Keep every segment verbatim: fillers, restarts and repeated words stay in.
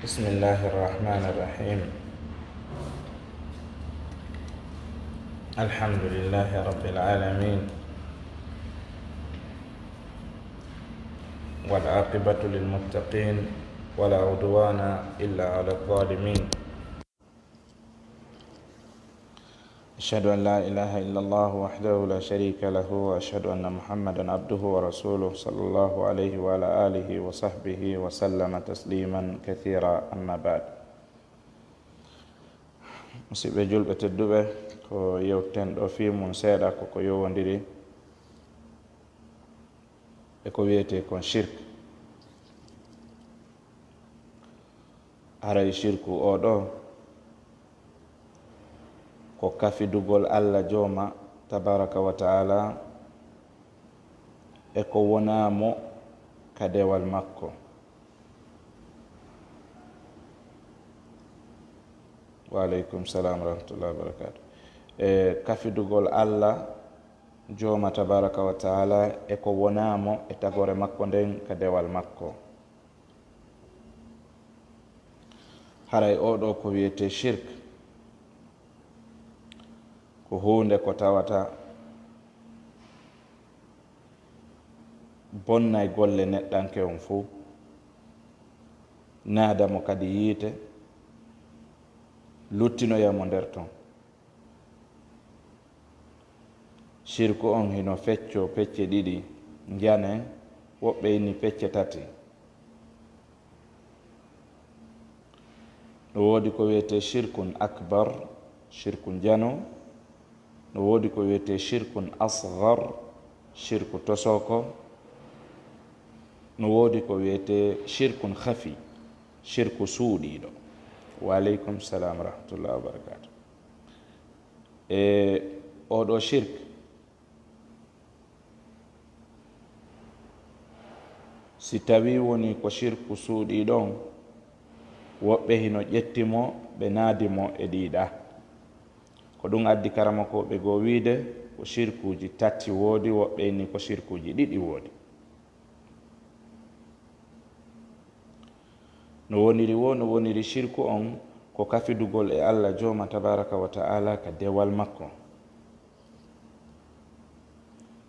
بسم الله الرحمن الرحيم. الحمد لله رب العالمين، والعاقبة للمتقين، ولا عدوان إلا على الظالمين. أشهد أن لا إله إلا الله وحده لا شريك له، وأشهد أن محمدا عبده ورسوله، صلى الله عليه وعلى آله وصحبه وسلم تسليما كثيرا. أما بعد. Musidɓe julɓe tedduɓe, ko yewten ɗo fii mum seeɗa ko ko yowondiri e ko wiyetee kon shirk. Haray shirku oo ɗoo ko kafidugol Alla Jooma tabaraka wa taala e ko wonaa mo ka dewal makko. Wa aleykum salam wa rahmatullahi wa barakatuh. E kafidugol Alla Jooma tabaraka wa taala e ko wonaa mo e tagoore makko nden ka dewal makko. Haray oo ɗoo ko wiyetee shirk, ko huunde ko tawata bonnay golle neɗɗanke on fow, naada mo kadi yiite, luttinoya mo nder ton. Shirku on hino feccoo pecce ɗiɗi, njane, woɓɓe inni pecce tati. No woodi ko wiyetee shirkun akbar, shirku njano. No woodi ko wiyetee shirkun asgar, shirku tosooko. No woodi ko wiyetee shirkun khafi, shirku suuɗiiɗo. Wa aleykum salam wa rahmatullahi wa barakatuh. E oo ɗoo shirk, si tawii wonii ko shirku suuɗiiɗo on, woɓɓe hino ƴetti mo, ɓe naadi mo e ɗiɗa. Ko ɗum addi karamokooɓe goo wiide ko shirkuuji tati woodi, woɓɓe inni ko shirkuuji ɗiɗi woodi. No woniri woo, no woniri shirku on ko kafidugol e Alla Jooma tabaraka wa taala ka dewal makko.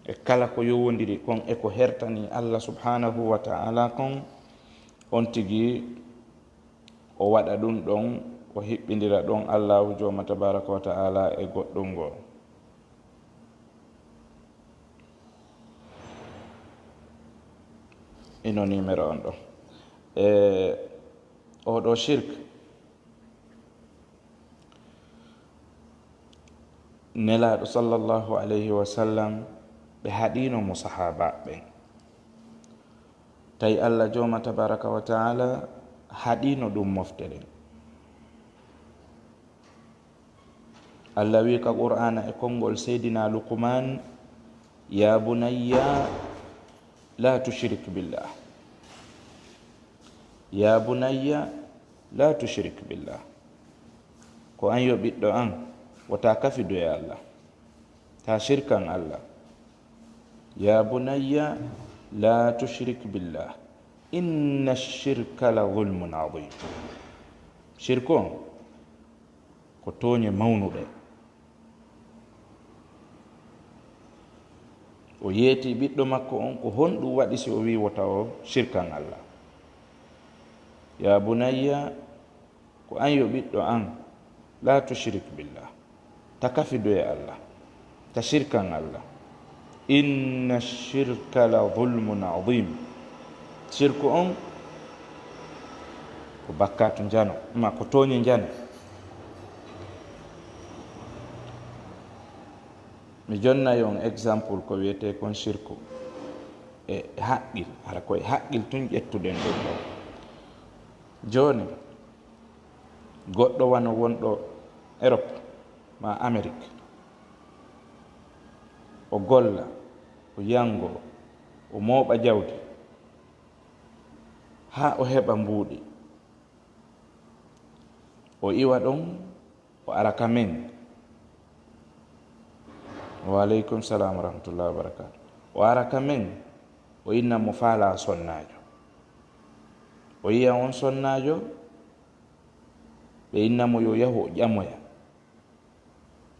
E kala ko yowondiri kon e ko hertanii Alla subhanahu wa taala kon, on tigi o waɗa ɗum ɗon, o hiɓɓindira ɗon Allaahu Jooma tabaraka wa taala e goɗɗum ngoo. Ino numéro on ɗo. E oo ɗoo shirk, Nelaaɗo sallallahu alayhi wa sallam, ɓe haɗiino mo sahaabaaɓe ɓen. Tawi Alla Jooma tabaraka wa taala haɗiino ɗum mofte ɗen. Alla wi'i ka Qur'aana e konngol Seydina Luqmaan, "Ya bunayya, la tushrik billah. Ya bunayya, la tushrik billah." Ko an yo ɓiɗɗo an, wota kafidu e Alla. Ta shirkan Alla. "Ya bunayya, la tushrik billah. Inna shirka la zulmun azim." Shirku on ko tooñe mawnuɗe. O yeeti ɓiɗɗo makko on, ko honɗum waɗi si o wi'i wota o shirkan Alla? "Ya bunayya, ko an yo ɓiɗɗo an, la tushrik billah. Ta kafidu e Alla. Ta shirkan Alla. Inna shirka la zulmun azim." Shirku on ko bakkatu njano, ma ko tooñe njano. Mi jonnay on exemple ko wiyetee kon shirku e haqqil, hara ko e haqqil tun ƴettuɗen ɗum ɗo. Jooni, goɗɗo wano wonɗo Europe ma Amérique, o golla, o yanngoo, o mooɓa jawdi, haa o heɓa mbuuɗi. O iwa ɗon, o ara ka men. Wa aleykum salam wa rahmatullahi wa barakatuh. O ara ka men, o inna mo faalaa sonnaajo. O yiya on sonnaajo, Ɓe inna mo yo yahu o ƴamoya.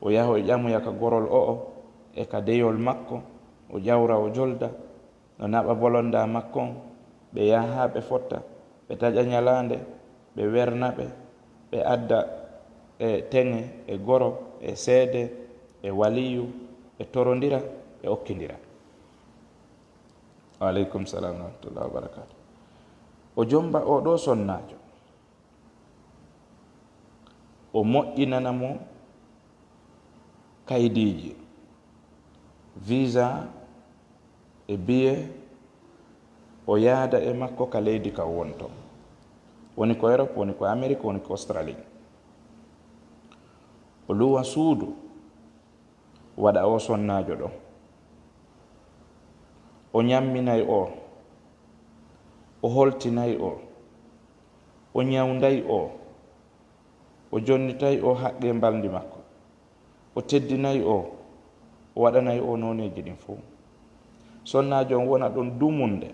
O yaha o ƴamoya ka gorol o'o e ka deyol makko, o ƴawra o jolda, no naɓa bolonda makko on, ɓe yaha haa ɓe fotta, ɓe taƴa ñalaande, ɓe werna ɓe, ɓe adda e teŋe e goro e seede e waliyu, ɓe torondira, ɓe okkindira. Wa aleykum salam wa rahmatullahi wa barakatuh. O jomba o ɗo sonnaajo. O moƴƴinana mo kaydiiji, visa e biye, o yaada e makko ka leydi ka wonto. Woni ko Europe, woni ko Amérique, woni ko Australie. O luwa suudu, waɗa o sonnaajo ɗo. O ñamminay o, o holtinay o, o ñawnday o, o jonnitay o haqqe mbalndi makko, o teddinay o, o waɗanay o nooneeji ɗin fof. Sonnaajo on wona ɗon dumunde,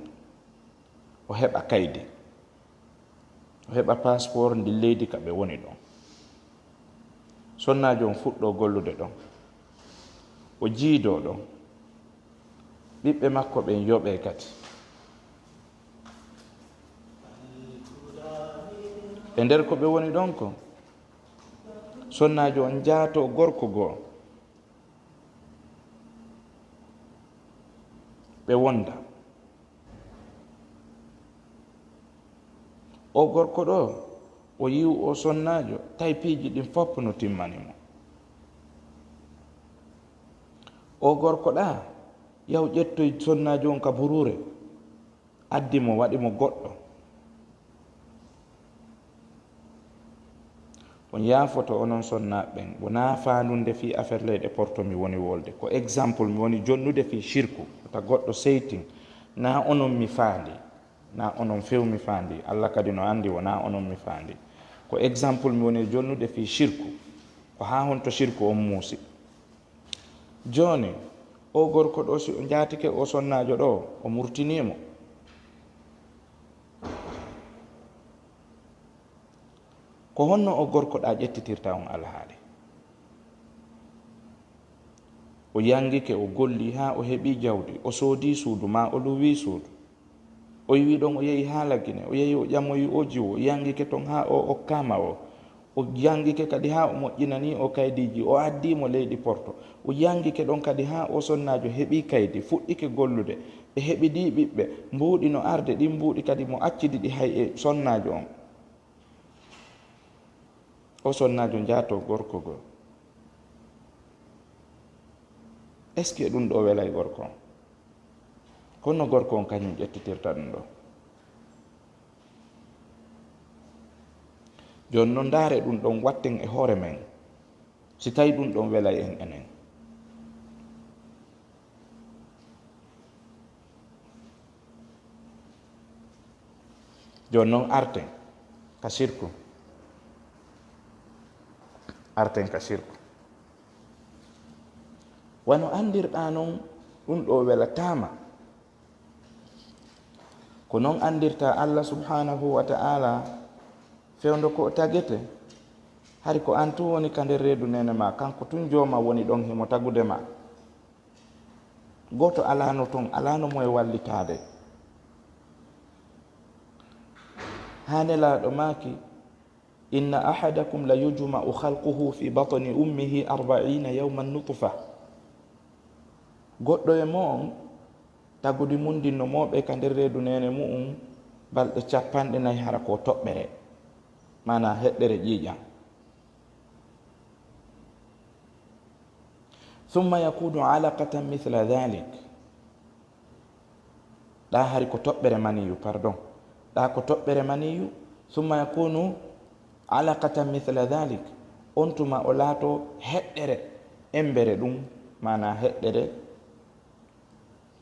o heɓa kaydi, o heɓa passeport ndi leydi ka ɓe woni ɗon. Sonnaajo on fuɗɗo gollude ɗon, o jiidoo ɗon, ɓiɓɓe makko ɓen yoɓee kadi. E nder ko ɓe woni ɗon ko, sonnaajo on jaatoo gorko goo, ɓe wonda. O gorko ɗo, o yi'u o sonnaajo, tawi piiji ɗin fof no timmani mo. O gorko ɗa, yahu ƴettoy sonnaajo on ka buruure, addi mo, waɗi mo goɗɗo. On yaafoto onon sonnaaɓe ɓen, wonaa faandunde fii affaire leyɗe porto mi woni wolde. Ko exemple mi woni jonnude fii shirku. Wota goɗɗo seytin, naa onon mi faandi, naa onon few mi faandi. Alla kadi no anndi wonaa onon mi faandi. Ko exemple mi woni jonnude fii shirku. Ko haa honto shirku on muusi. Jooni, oo gorko ɗoo, si o jaatike oo sonnaajo ɗoo, o murtinii mo. Ko honno o gorko ɗa ƴettitirta on alhaali? O yangike, o golli haa o heɓi jawdi, o soodi suudu maa o luwi suudu. O yiwi ɗon, o yehi haa Lagine, o yehi o ƴamoyi o jiwo, o yangike ton haa o okkama o. O yangike kadi haa o moƴƴinani o kaydiiji, o addi mo leydi Porto. O yangike ɗon kadi haa o sonnaajo heɓi kaydi, fuɗɗike gollude, ɓe heɓi ɗi ɓiɓɓe, mbuuɗi no arde, ɗin mbuuɗi kadi mo accidi ɗi hay e sonnaajo on. O sonnaajo njaato gorko goo. Est-ce que ɗum ɗo welay gorko on? Kono gorko on kañum ƴettitirta ɗum ɗo. Jooni noon, ndaare ɗum ɗon, watten e hoore men, si tawi ɗum ɗon welay en enen. Jooni noon, arten ka sirku. Arten ka sirku. Wano anndirɗaa noon, ɗum ɗo welataama. Ko noon anndirtaa Allah subhanahu wa ta'ala, fewndo ko o tagete. Hari ko aan tun woni ka nder reedu neene maa, kanko tun jooma woni ɗon himo tagude ma. Gooto alaano ton, alaano mo e wallitaade. Haa Nelaaɗo maaki, "Inna ahadakum la yujma'u khalquhu fi batni ummihi arba'iina yawman nutfa." Goɗɗo e mo'on, tagudi mun ndin no mooɓee ka nder reedu neene mu'un balɗe capanɗe nayi, hara ko toɓɓere, maanaa heɗɗere ƴiiƴan. Thumma yakunu alaqatan mithla dhalik. Ɗa hari ko toɓɓere maniyu, pardon. Ɗa ko toɓɓere maniyu, thumma yakunu alaqatan mithla dhalik. On tuma o laato heɗɗere embere ɗum, maanaa heɗɗere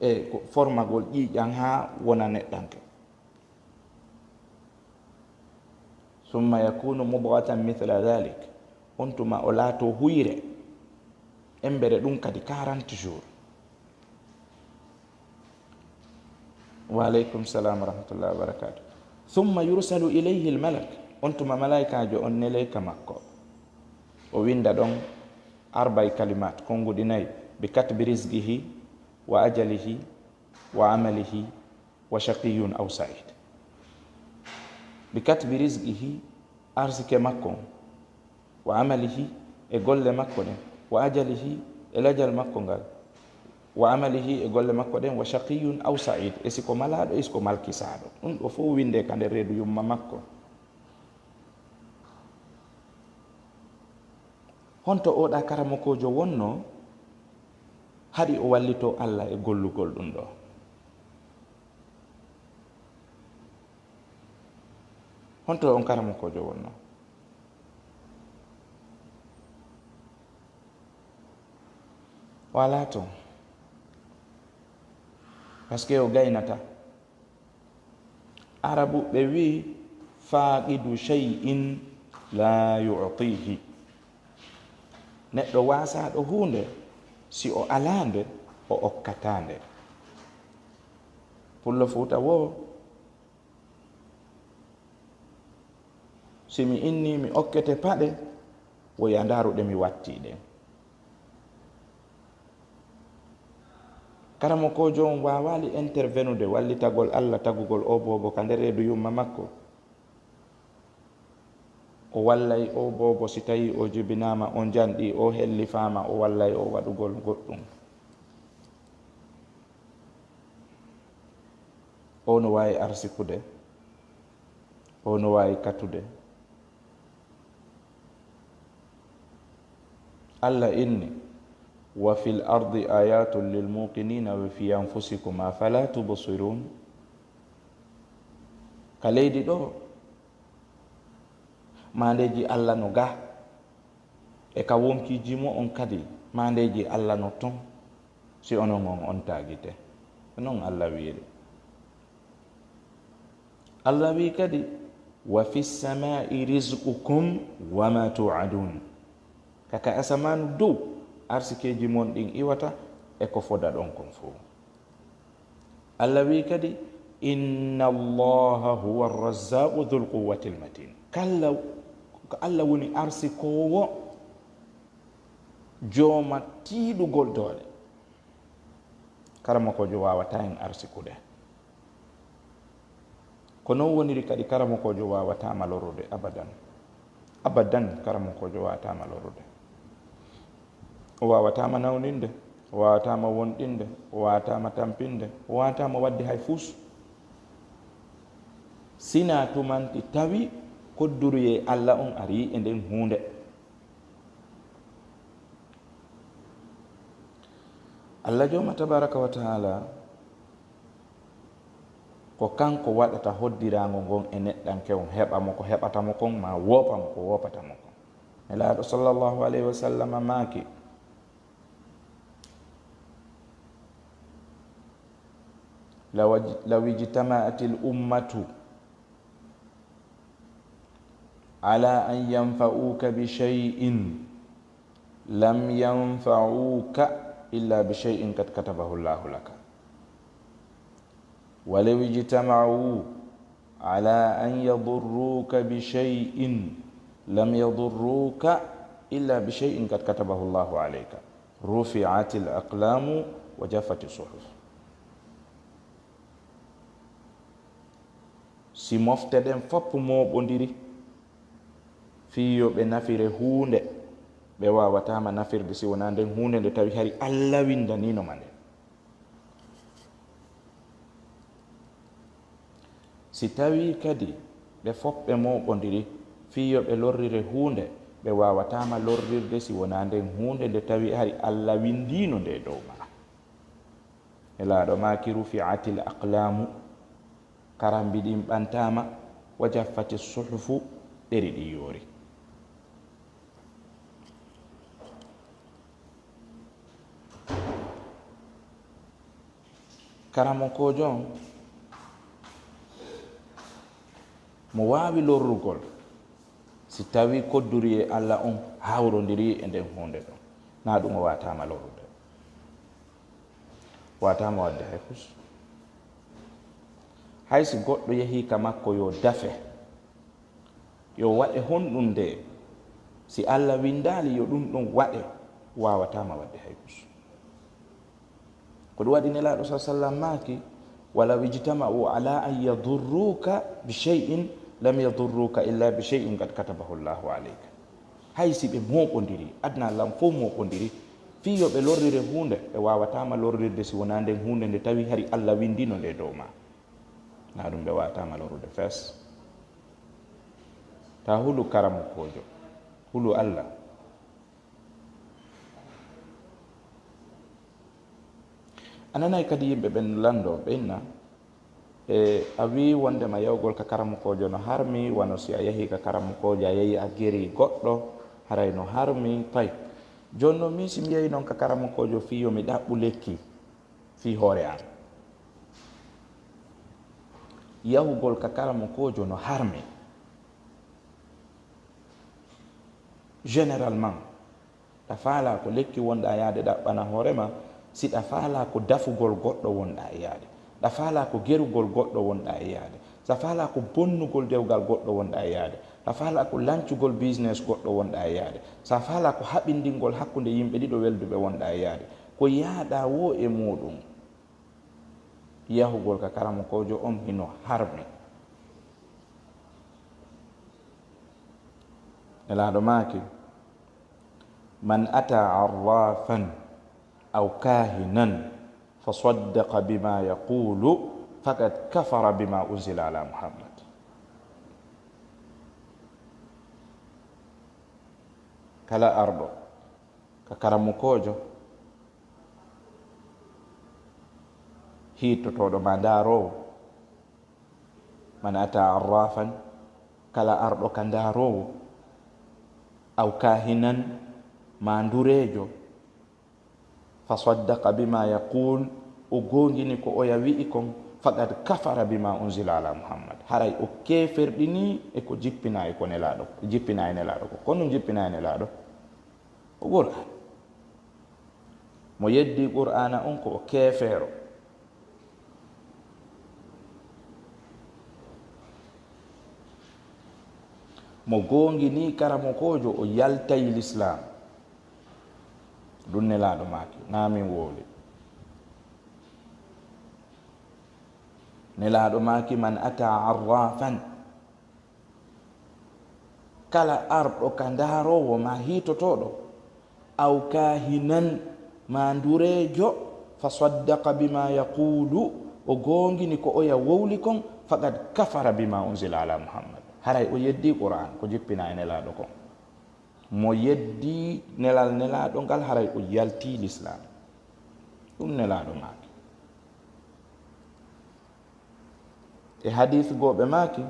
e ko formagol ƴiiƴan haa wona neɗɗanke. Summa yakunu mudghatan mithla dhalik. On tuma o laato huyre. Embere ɗum kadi quarante jours. Wa aleykum salam wa rahmatullahi wa barakatuh. Summa yursalu ilayhi al-malak. On tuma malaa'ikaajo on nelee ka makko, o winnda ɗon arbay kalimaat, konnguɗi nay: bi katbi rizqihi, wa ajalihi, wa amalihi, wa shaqiyyun aw sa'id. Bi katbi rizqihi, arsike makko on, wa amalihi, e golle makko ɗen, wa ajalihi, e lajal makko ngal, wa amalihi, e golle makko ɗen, wa shaqiyyun aw sa'id, e si ko malaaɗo, e si ko malkisaaɗo. Ɗum ɗo fow winndee ka nder reedu yumma makko. Honto oɗa karamokoojo wonno haɗi o wallitoo Alla e gollugol ɗum ɗo? Honto on karamokoojo wonno? Walaa ton. Parce que o gaynata. Arabuɓe wi'i: "Faaqidu shay'in laa yu'tihi." Neɗɗo waasaaɗo huunde, si o alaa nde, o okkataa nde. Pullo Fuuta woo, si mi innii mi okkete paɗe, wo ya ndaaru ɗe mi wattii ɗen. Karamokoojo on waawaali intervenude, wallitagol Alla tagugol oo boobo ka nder reedu yumma makko. O wallay oo boobo si tawii o jibinaama, o njanɗii, o hellifaama, o wallay o waɗugol goɗɗum. O no waawi arsikude, o no waawi katude. Alla inni: "Wa fil ardi ayatun lil muqinina wa fi anfusikum afala tubsirun." Ka leydi ɗo, maandeeji Alla no ga, e ka wonkiiji mo on kadi, maandeeji Alla no ton, si onon on ontagite. Ko non Alla wi'iri. Alla wi'i kadi: "Wa fis samaa'i rizqukum wa ma tu'adun." Ka ka asamaanu dow, arsikeeji mon ɗin iwata, e ko fodaɗon kon fow. Alla wi'i kadi: "Inna Allaha huwa arrazzaqu dhul quwwatil matin." Kalla, ko Alla woni arsikoowo, jooma tiiɗugol doole. Karamokoojo waawataa en arsikude. Ko non woniri kadi, karamokoojo waawataa ma lorrude abadan. Abadan, karamokoojo waawataa ma lorrude. O waawataa ma nawninde, o waawataa ma wonɗinde, o waawataa ma tampinde, o waawataa ma waɗde hay fus. Sinaa tumanti tawi kodduruyee Alla on arii e nden huunde. Alla Jooma tabaraka wa taala, ko kanko waɗata hoddiraango ngon e neɗɗanke on, heɓa mo ko heɓata mo kon, maa woopa mo ko woopata mo kon. Nelaaɗo sallallahu alayhi wa sallam maaki: "Law ij-, law ijtama'atil ummatu ala an yanfa'uka bi shay'in lam yanfa'uka illa bi shay'in qad katabahu Allahu laka. Wa law ijtama'u ala an yadurruka bi shay'in lam yadurruka illa bi shay'in qad katabahu Allahu alayka. Rufi'atil aqlamu wa jaffatis suhuf." Si mofte ɗen fof mooɓondiri fii yo ɓe nafire huunde, ɓe waawataa ma nafirde si wonaa nden huunde nde tawi hari Alla winndaniino ma nde. Si tawii kadi ɓe fof ɓe mooɓondiri fii yo ɓe lorrire huunde, ɓe waawataa ma lorrirde si wonaa nden huunde nde tawi hari Alla winndiino nde dow maa. Nelaaɗo maaki: "Rufi'atil aqlaamu", karambi ɗin ɓantaama, "wa jaffati suhufu", ɗeri ɗi yoori. Karamokoojo on, mo waawi lorrugol, si tawii kodduruyee Alla on hawrondirii e nden huunde ɗon, naa ɗum o waataama lorrude. Waataama waɗde hay fus. Hay si goɗɗo yehii ka makko yo dafe, Yo waɗe honɗun nde? Si Alla winndaali yo ɗun ɗon waɗe, waawataama waɗde hay gooto. Ko ɗun waɗi Nelaaɗo sa sallam maaki, "Walaw ijtama'u ala an yadurruka bi shay'in, lam yadurruka illa bi shay'in qad katabahu Allahu alayka." Hay si ɓe mooɓondiri, aduna lan fow mooɓondiri, fii yo ɓe lorrire huunde, ɓe waawataama lorrirde si wonaa nden huunde nde tawi hari Alla winndino nde dow maa. Naa ɗun ɓe waawataama lorrude fes. Taa hulu karamokoojo, hulu Alla. A nanay kadi yimɓe ɓen lanndoo, ɓe inna, e, a wi'i wonndema yahugol ka karamokoojo no harmi, wano si a yahii ka karamokoojo, a yahii a gerii goɗɗo, haray no harmi, tay. Jooni non, min si mi yahii non ka karamokoojo fii yo mi ɗaɓɓu lekki fii hoore an, yahugol ka karamokoojo no harmi. Généralement, ɗa faalaa ko lekki wonɗaa yaade ɗaɓɓana hoore maa, si ɗa faalaa ko dafugol goɗɗo wonɗaa e yaade, ɗa faalaa ko gerugol goɗɗo wonɗaa e yaade, sa faalaa ko bonnugol dewgal goɗɗo wonɗaa e yaade, sa faalaa ko lancugol business goɗɗo wonɗaa e yaade, sa faalaa ko haɓindingol hakkunde yimɓe ɗiɗo welduɓe wonɗaa e yaade, ko yaaɗaa woo e muuɗum, yahugol ka karamokoojo on hino harmi. Nelaaɗo maaki, "Man ata arrafan aw kahinan fa saddaqa bima yaqulu faqad kafara bima unzila ala Muhammad." Kala arɗo ka karamokoojo hiittotooɗo maa ndaaroowo, "Man ata arrafan," kala arɗo ka ndaaroowo, "aw kahinan," maa ndureejo, "fa saddaqa bima yaqul," o goongini ko oya wi'i kon, "faqad kafara bima unzila ala Muhammad," haray o keeferɗinii e ko jippinaa e ko Nelaaɗo, jippinaa e Nelaaɗo ko. Ko honɗun jippinaa e Nelaaɗo? Ko Qur'aan. Mo yeddii Qur'aana on ko o keefeero. Mo goonginii karamokoojo, o yaltay Lislaam. Ɗun Nelaaɗo maaki, naa min wowli. Nelaaɗo maaki, "Man ata arrafan," kala arɗo ka ndaaroowo maa hiitotooɗo, "aw kahinan," maa ndureejo, "fa saddaqa bima yaqulu," o goongini ko oya wowli kon, "faqad kafara bima unzila ala Muhammad," haray o yeddii Qur'aan ko jippinaa e Nelaaɗo kon. Mo yeddii nelal Nelaaɗo ngal, haray o yaltii Lislaam. Ɗun Nelaaɗo maaki. E hadiis goo ɓe maaki,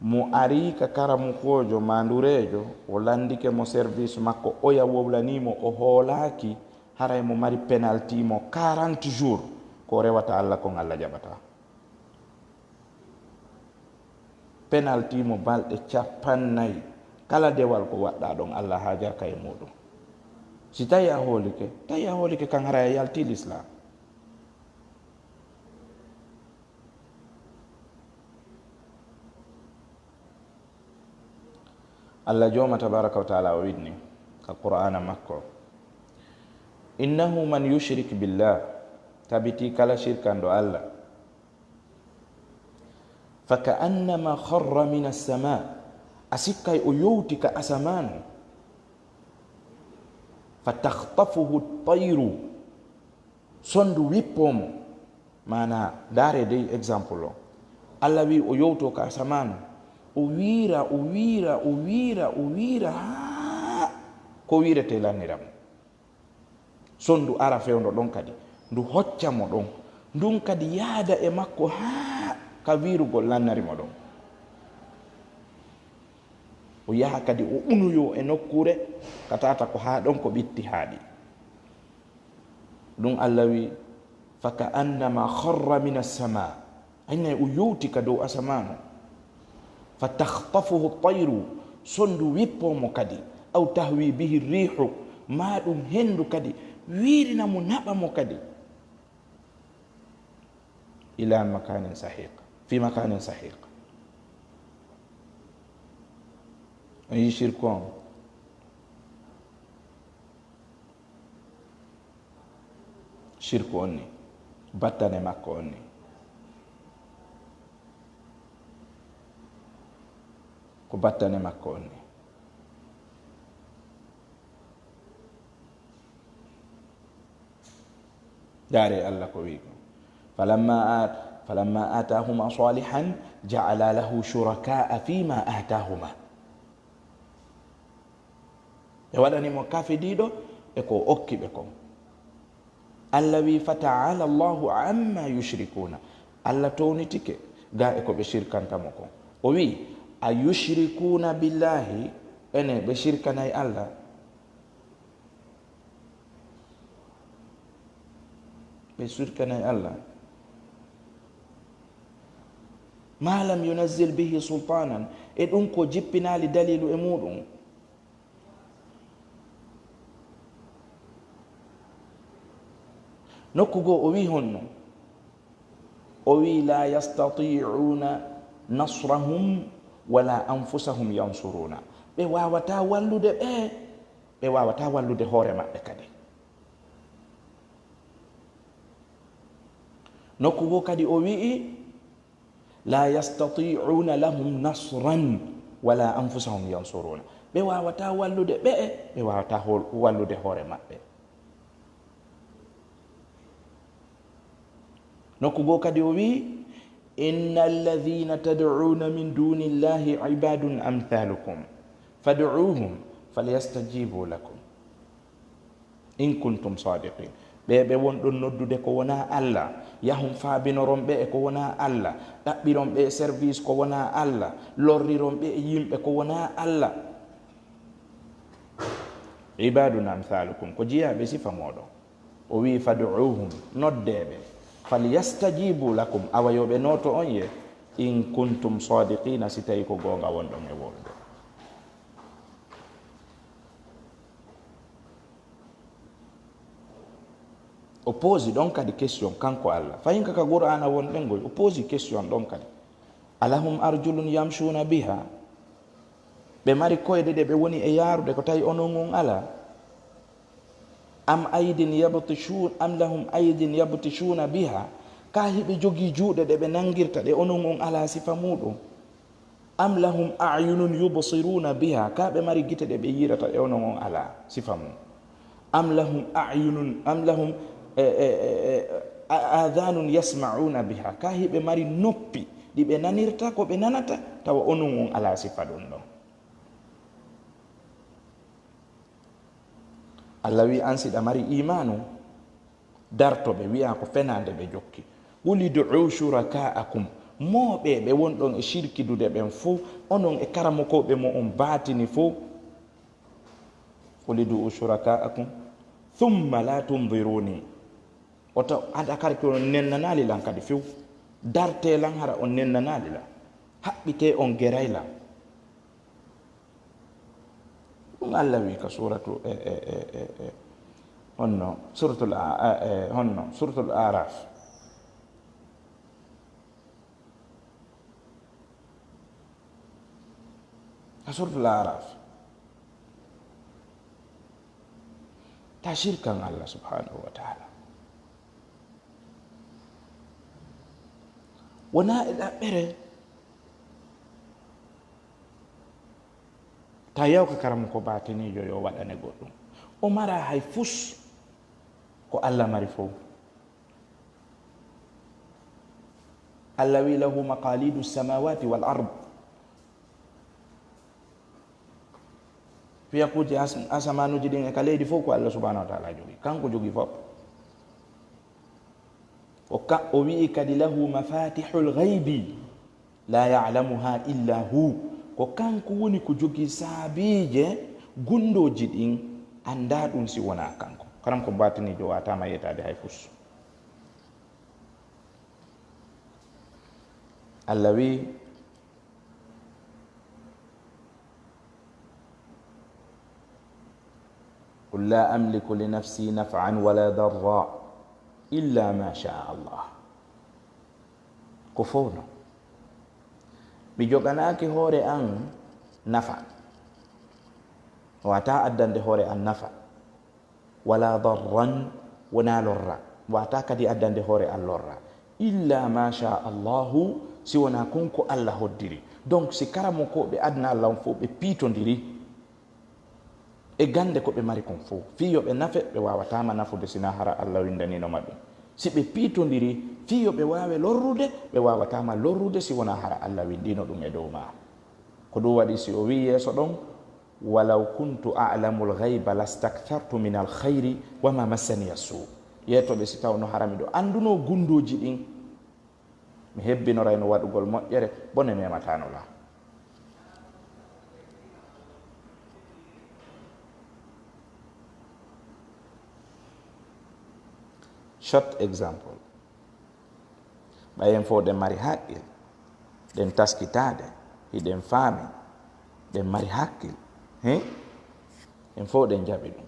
mo arii ka karamokoojo maa ndureejo, o lanndike mo service makko, oya wowlanii mo, o hoolaaki, haray mo mari penalty mo quarante jours, ko rewata Alla kon Alla jaɓataa. Penalty mo balɗe cappannayi, kala dewal ko waɗɗaa ɗon Alla haajaaka e muuɗum. Si tawi a hoolike, tawi a hoolike kan haray a yaltii Lislaam. Alla Jooma tabaaraka wa taala o winni ka Qur'aana makko, "Innahu man yushrik billah," tabitii kala sirkanɗo Alla, "fa ka'annama kharra mina sama," a sikkay o yowti ka asamaanu, "fa takhtafuhu tayru," sonndu wippoo mo. Maanaa, ndaaree dey exemple o. Alla wi'i o yowtoo ka asamaanu, o wiira, o wiira, o wiira, o wiira, haa ko wiiretee lannira mo. Sonndu ara fewndo ɗon kadi, ndu hocca mo ɗon, ndun kadi yaada e makko haa ka wiirugol lannari mo ɗon. O yaha kadi o unoyoo e nokkuure ka tawata ko haa ɗon ko ɓitti haaɗi. Ɗun Alla wi'i, "Fa ka'annama kharra mina sama." Aynay o yowti ka dow asamaanu. "Fa takhtafuhu tayru," sonndu wippoo mo kadi. "Aw tahwi bihi riihu," maa ɗun henndu kadi wiirina mo, naɓa mo kadi. "Ila makanin sahiq, fi makanin sahiq." On yi shirku on? Shirku on ni, battane makko on ni. Ko battane makko on ni. Ndaare Allah ko wi ko. Falamma at-, falamma atahuma salihan ja'ala lahu shuraka'a fima atahuma. Ɓe waɗani mo kafidiiɗo e ko okki ɓe kon. Allah wi, "Fata'ala Allahu amma yushrikuna." Allah townitike ga e ko ɓe shirkanta mo kon. O wi, "A yushrikuna billahi?" Ene ɓe shirkanay Allah? Ɓe shirkanay Allah. Ma lam yunazzil bihi sultanan, e ɗum ko jippinaali dalilu e muɗum. Nokku goo o wi honno? O wi, "La yastati'una nasrahum wala anfusahum yansuruna." Ɓe waawataa wallude ɓe, ɓe waawataa wallude hoore maɓɓe kadi. Nokku goo kadi o wi'i, "La yastati'una lahum nasran wala anfusahum yansuruna." Ɓe waawataa wallude ɓe'e, ɓe waawataa hol-, wallude hoore maɓɓe. Nokku goo kadi o wi'i, "Inna alladhina tad'una min dunillahi ibadun amthalukum, fad'uhum falyastajibu lakum." In kuntum sadiqin. Ɓe ɓe wonɗon noddude ko wonaa Allah, yahon faabinoron ɓe e ko wonaa Allah, ɗaɓɓiron ɓe e service ko wonaa Allah, lorriron ɓe e yimɓe ko wonaa Allah. Ibadun amthalukum, ko jiyaaɓe sifa mooɗon. O wi'i, "Fad'uhum, noddee ɓe. Falyastajibu lakum, awa yo ɓe nooto on ye. In kuntum sadiqina, si tawi ko goonga wonɗon e wowlude." O poosi ɗon kadi question, kanko Allah. Fayin ka, ka Qur'aana wonɗen ngoy, o poosi question ɗon kadi. "Alahum arjulun yamshuna biha?" Ɓe mari koyɗe ɗe ɓe woni e yaarude ko tawi onon on alaa? "Am aydin yabtishu-, am lahum aydin yabtishuna biha?" Ka hiɓe jogii juuɗe ɗe ɓe nangirta ɗe onon on alaa sifa muuɗum? "Am lahum a'yunun yubsiruna biha?" Ka ɓe mari gite ɗe ɓe yiirata ɗe onon on alaa sifa mum? "Am lahum a'yunun, am lahum, e, e, e, e, a-, adhanun yasma'una biha?" Ka hiɓe mari noppi ɗi ɓe nanirta ko ɓe nanata, tawa onon on alaa sifa ɗum ɗon? Allah wi, an siɗa mari imaanu, darto ɓe, wi'a ko fenaande ɓe jokki. "Qul ud'u shuraka'akum." Mooɓe ɓe wonɗon e shirkidude ɓen fow, onon e karamokooɓe mo on baatini fow. "Qul ud'u shuraka'akum thumma la tunziruni." Oto aɗa karki on nennanaali lan kadi few. Darte lan hara on nennanaali lan. Haɓɓite on geray lan. Ɗum Allah wi ka suratu, e, e, e, e, e, honno, suratul A-, e, e, honno, suratul Araf. Ka suratul Araf. Ta shirkan Allah subhanahu wa ta'ala. Wona e ɗaɓɓere. Ta yawka karamoko batinijo yo waɗane goɗɗum. O mara hay fus ko Allah mari fow. Allah wi, "Lahu maqalidu samawati wal ard." Fiyakuuji as-, asamanuuji ɗin e ka leydi fof ko Allah subhanahu wa ta'ala jogi. Kanko jogi fof. O ka-, o wi'i kadi, "Lahu mafatihul ghaibi la ya'lamuha illa hu." Ko kanko woni ko jogi saabiije gundooji ɗin, annda ɗum si wona kanko. Karam ko batiniijo, wataama yetaade hay fus. Allah wi, "Qul la amliku li nafsi naf'an wala darra illa ma sha Allah." Ko fof non. Mi joganaaki hoore an nafa. Wata addande hoore an nafa. Wala darran, wona lorra. Wata kadi addande hoore an lorra. Illa ma sha Allahu, si wona kon ko Allah hoddiri. Donc, si karamokooɓe adna Allah on fof ɓe piitondiri e gande ko ɓe mari kon fof, fii yo ɓe nafe, ɓe wawatama nafude sina hara Allah windanino ma ɗum. Si ɓe piitondiri fii yo ɓe wawe lorrude, ɓe wawatama lorrude si wona hara Allah windino ɗum e dow ma. Ko ɗum waɗi si o wi yeeso ɗon, "Walaw kuntu a'lamul ghayba lastakthartu minal khayri wa ma massaniya su." Yeetoɓe si tawno hara miɗo anduno gunndooji ɗin, mi hebbinorayno waɗugol moƴƴere, bone mematano la. Short example. Ɓay en fof ɗen mari haqqil, ɗen taskitaade, hiɗen faami, ɗen mari hakkil, he? En fof ɗen jaɓi ɗum.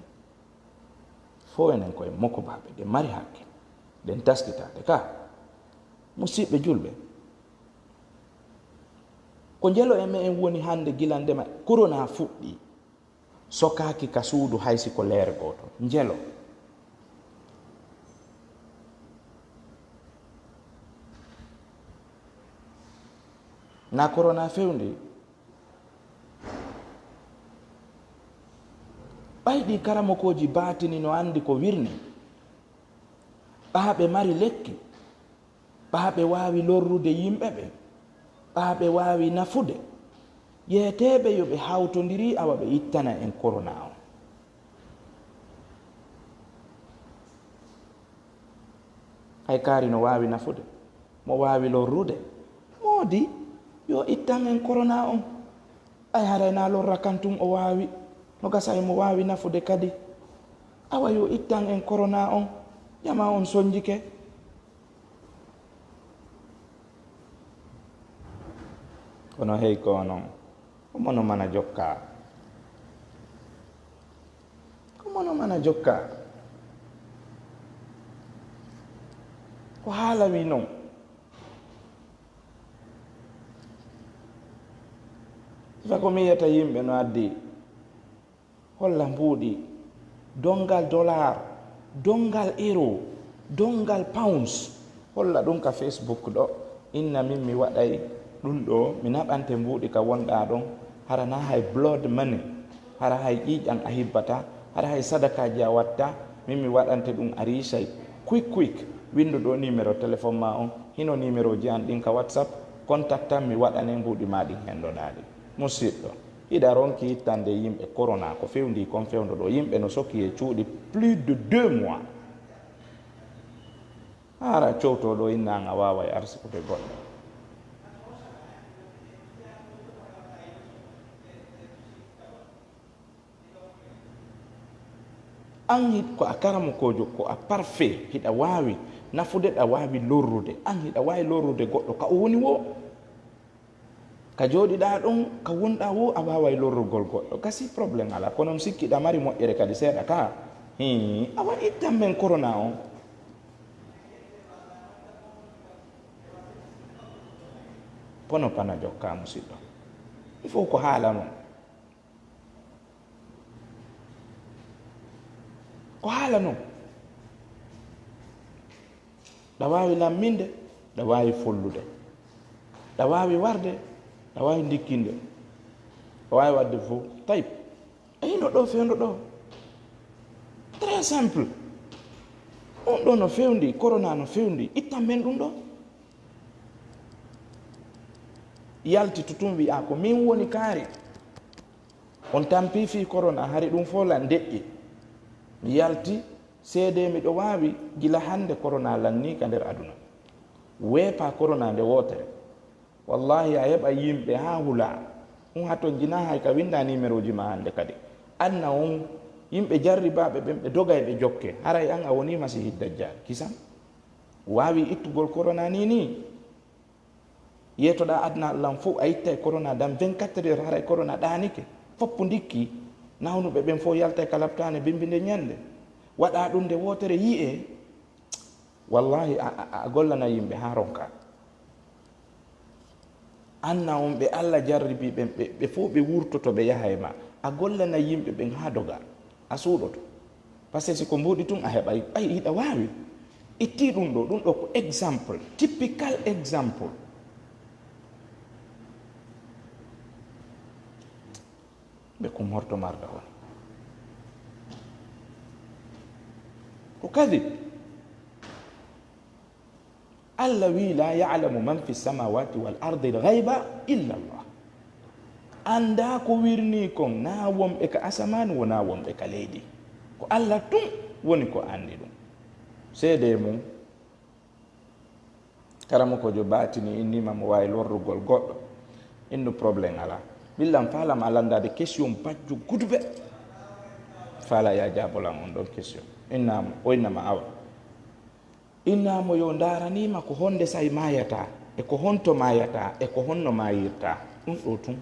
Fof enen koye mokobaaɓe, ɗen mari hakkil, ɗen taskitaade. Ka, musiɓɓe julɓe, ko njelo e me'en woni hannde gila ndema korona fuɗɗi. Sokaaki ka suudu hay si ko leere gooto. Njelo. Na korona fewndi. Ɓay ɗi karamokooji baatini no anndi ko wirni. Ɓaa ɓe mari lekki. Ɓaa ɓe waawi lorrude yimɓe ɓe, ɓaa ɓe waawi nafude. Yeeteeɓe yo ɓe hawtondiri awa ɓe ittana en korona on. Hay kaari no waawi nafude, mo waawi lorrude, moodi yo ittan en korona on. Ay haray na lorra kan tun o waawi, no gasa e mo waawi nafude kadi. Awa yo ittan en korona on, jama on sonjike. Kono hey ko onon, ko mono mana jokka. Ko mono mana jokka. Ko haala wi non. Sifa ko mi yiyata yimɓe no addi. Holla mbuuɗi, donngal dollar, donngal euro, donngal pounds. Holla ɗum ka Facebook ɗo. Inna min mi waɗay ɗum ɗo, mi naɓante mbuuɗi ka wonɗaa ɗon. Hara na hay blood money, hara hay ƴiiƴan a hibbata, hara hay sadakaaji a watta. Min mi waɗante ɗum a riisay. Quick, quick, winndu ɗo numéro téléphone ma on. Hino numéro ji an ɗin ka WhatsApp. Contact an, mi waɗane mbuuɗi ma ɗin hendoɗaa ɗi. Musiɗɗo. Hiɗa ronki ittande yimɓe korona ko fewndi kon fewndo ɗo. Yimɓe no soki e cuuɗi plus de deux mois. Hara cowto ɗo inna an a waaway arsikude goɗɗo. An hit ko a karamokoojo, ko a parfait, hiɗa waawi nafude, ɗa waawi lorrude. An hiɗa waawi lorrude goɗɗo ka o woni wo. Ka jooɗiɗaa ɗon, ka wonɗaa wo, a waaway lorrugol goɗɗo. Gasi problème alaa. Kono mi sikki ɗa mari moƴƴere kadi seeɗa ka. Hii, awa ittan men korona on. Pono pana jokka musiɗɗo. Il faut ko haala non. Ko haala non. Ɗa waawi lamminde, ɗa waawi follude. Ɗa waawi warde, ɗa waawi ndikkinde. Ɗa waawi waɗde fof. Tayib. E hino ɗo fewndo ɗo. Très simple. On ɗo no fewndi, korona no fewndi. Ittan men ɗum ɗo. Yalti tutum wi'a ko min woni kaari. On tampi fii korona, hari ɗum fof lan deƴƴi. Mi yalti, seedee miɗo waawi gila hannde korona lannii ka nder aduna. Weepa korona nde wootere. Wallahi, a heɓa yimɓe haa hula. Ɗum haton jina hay ka winda numéro ji ma hannde kadi. Anna on yimɓe jarribaaɓe ɓen ɓe dogay ɓe jokke. Haray an a woni Masiihi Dajjal. Kisan? Waawi ittugol korona ni ni? Yeetoɗaa aduna Alla on fof, a ittay korona dans vingt-quatre heures, haray korona ɗaanike. Foppu ndikki, nawnuɓe ɓen fof yaltay ka laptaane bimbi nde ñannde. Waɗaa ɗum nde wootere yi'ee. Wallahi, a, a, a gollana yimɓe haa ronka. Anna on ɓe Alla jarribi ɓen, ɓe, ɓe fof ɓe wurtoto, ɓe yaha e ma. A gollana yimɓe ɓen haa doga, a suuɗoto. Parce que si ko mbuuɗi tun a heɓay, ɓay hiɗa waawi. Itti ɗum ɗo, ɗum ɗo ko exemple, typical exemple. Ɓe ko morto marda woni. Ko kadi, Allah wi, "La ya'lamu man fi samawati wal ardi al ghayba illa Allah." Annda ko wirni kon, na wonɓe ka asamaan, wona wonɓe ka leydi. Ko Allah tun woni ko anndi ɗum. Seede mum, karamokoojo baatini innima mo waawi lorrugol goɗɗo. Innu problème alaa. Ɓillam faalama a lanndaade question bajjo guduɓe. Faala ya jaabolan on ɗon question. Innama, o innama awa. Innama yo ndaaraniima ko honde say maayata, e ko honto maayata, e ko honno maayirta. Ɗum ɗo tun.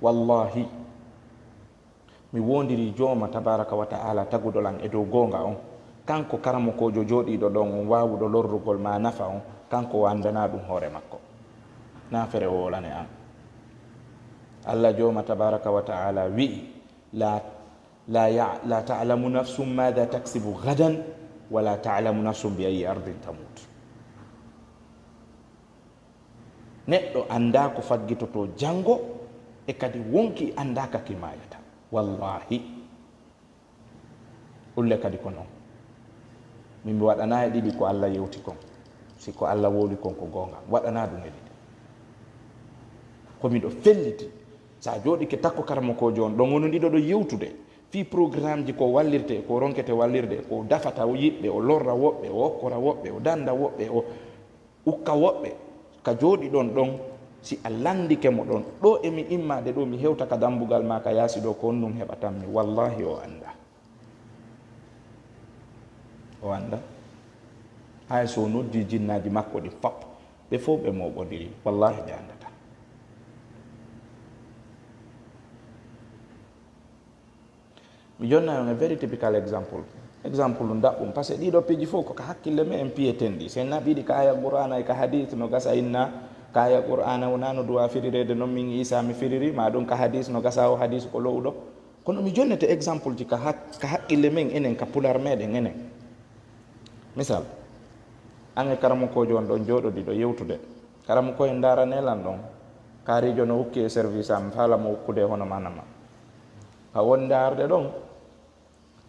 Wallahi, mi woondiri Jooma tabaraka wa ta'ala taguɗo lan e dow goonga on. Kanko karamokoojo jooɗiiɗo ɗon on, waawuɗo lorrugol ma nafa on, kanko o anndanaa ɗum hoore makko. Na fere o wolane an. Allah Jooma tabaraka wa ta'ala wi'i, "La, la ya-, la ta'lamu nafsun madha taksibu ghadan, wa la ta'lamu nafsun bi ayyi ardin tamut." Neɗɗo anndaa ko faggitotoo janngo, e kadi wonkii anndaa ka ki maayata. Wallahi. Ulle kadi ko non. Min mi waɗanaa e ɗiɗi ko Allah yewti kon. Si ko Allah wowli kon ko goonga, mi waɗanaa ɗum e ɗiɗi. Ko miɗo felliti. Sa jooɗike takko karamokoojo on, ɗon woni ɗiɗo ɗo yewtude. Fii programmeji ko wallirte, ko ronkete wallirde, ko dafata yiɓɓe, o lorra woɓɓe, o okkora woɓɓe, o dannda woɓɓe, o ukka woɓɓe ka jooɗi ɗon ɗon, si a lanndike mo ɗon, ɗo e mi immaade ɗo, mi hewta ka dammbugal ma ka yaasi ɗo, ko honɗum heɓatanmi? Wallahi, o annda. O annda. Hay so o noddi jinnaaji makko ɗi fop, ɓe fof ɓe mooɓondiri, wallahi ɓe anndata. Mi jonna on a very typical example. Example ɗum daɓɓum, parce que ɗiɗo piiji fof ko ka hakkille me en piyeten ɗi. Sen naɓiɗi ka aya Qur'ana e ka hadith no gasa inna, ka aya Qur'ana wona no duwa firirede non min Isa mi firiri, ma ɗum ka hadith no gasa o hadith ko lowɗo. Kono mi jonnete example ji ka hak-, ka hakkille men enen, ka pular meɗen enen. Misal, an e karamokoojo on ɗon jooɗodi ɗo yewtude. Karamokoojo en ndaarane lan ɗon. Kaarijo no ukki e service am, faala mo ukkude hono manama. Ka wonde arde ɗon,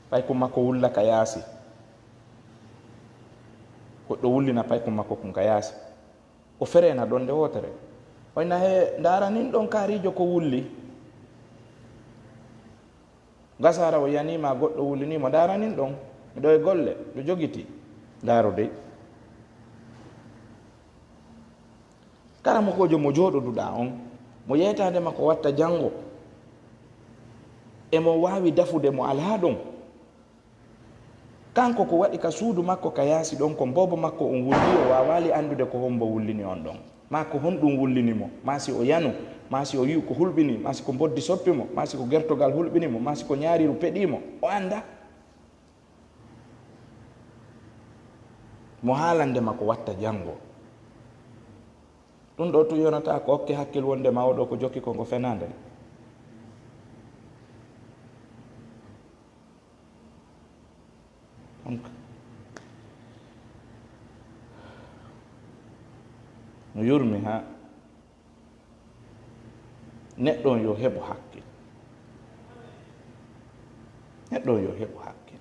paykun makko wulla ka yaasi. Goɗɗo wullina paykun makko kun ka yaasi. O fereena ɗon nde wootere. O inna, "He, ndaaranin ɗon kaarijo ko wulli." Gasaara o yanii ma goɗɗo wullini mo, "Ndaaranin ɗon, miɗo e golle, miɗo jogiti." Ndaaru dey. Karamokoojo mo jooɗoduɗaa on, mo yeetaade ma ko watta janngo, e mo waawi dafude mo alaa ɗon. Kanko ko waɗi ka suudu makko ka yaasi ɗon, ko mboobo makko on wulli, o waawaali anndude ko hombo wullini on ɗon. Maa ko honɗum wullini mo, maa si o yanu, maa si o yi'u ko hulɓini, maa si ko mboddi soppi mo, maa si ko gertogal hulɓini mo, maa si ko ñaariiru peɗii mo, o annda. Mo haalande ma ko watta janngo. Ɗum ɗo tun yonata ko okke hakkil wonde ma oɗo ko jokki ko ngo fenaande. Donc, no yurmi ha neɗɗo on yo heɓu hakkil. Neɗɗo on yo heɓu hakkil.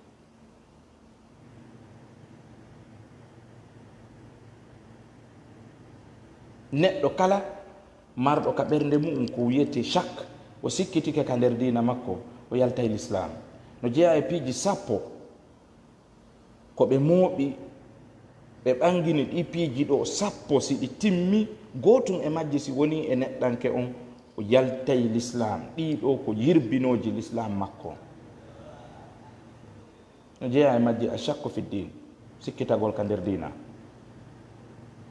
Neɗɗo kala marɗo ka ɓernde mu'un ko wiyetee shak, o sikkitike ka nder diina makko, o yaltay lislaam. No jeyaa e piiji sappo ko ɓe mooɓi, ɓe ɓangini ɗi piiji ɗo sappo, si ɗi timmi, gootun e majji si wonii e neɗɗanke on, o yaltay lislaam. Ɗii ɗo ko yirbinooji lislaam makko. No jeyaa e majji ashakku fi ddin, sikkitagol ka nder diina.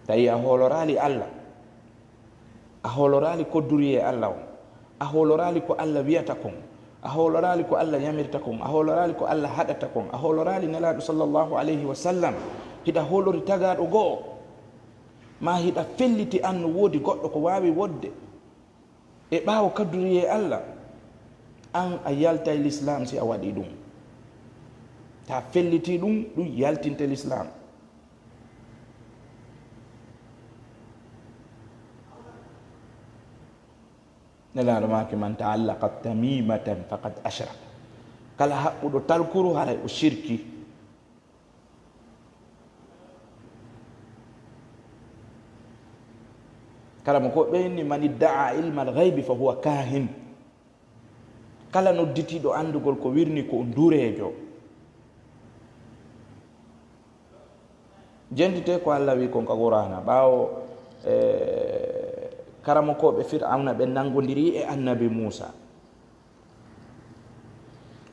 Tawi a hooloraali Allah, a hooloraali kodduriye Allah on, a hooloraali ko Allah wiyata kon, a hooloraali ko Allah yamirta kon, a hooloraali ko Allah haɗata kon, a hooloraali Nelaaɗo sallallahu alayhi wa sallam, hiɗa hoolori tagaaɗo go'o. Ma hiɗa felliti an no woodi goɗɗo ko waawi wodde e ɓaawo kaduriyee Allah, an a yaltay lislaam si a waɗi ɗum. Ta felliti ɗum, ɗum yaltinte lislaam. Nelaaɗo maaki, "Man ta'allaqa tamimatan faqad ashrak." Kala haɓɓuɗo talkuru, haray o shirki. Kala mo ko ɓeyni, "Man idda'a ilmal ghaybi fa huwa kahin." Kala nodditiiɗo anndugol ko wirni ko ndureejo. Jentite ko Allah wi kon ka Qur'aana, ɓaawo, e, karamokooɓe Fir'awna ɓe nanngondiri e Annabi Muusa.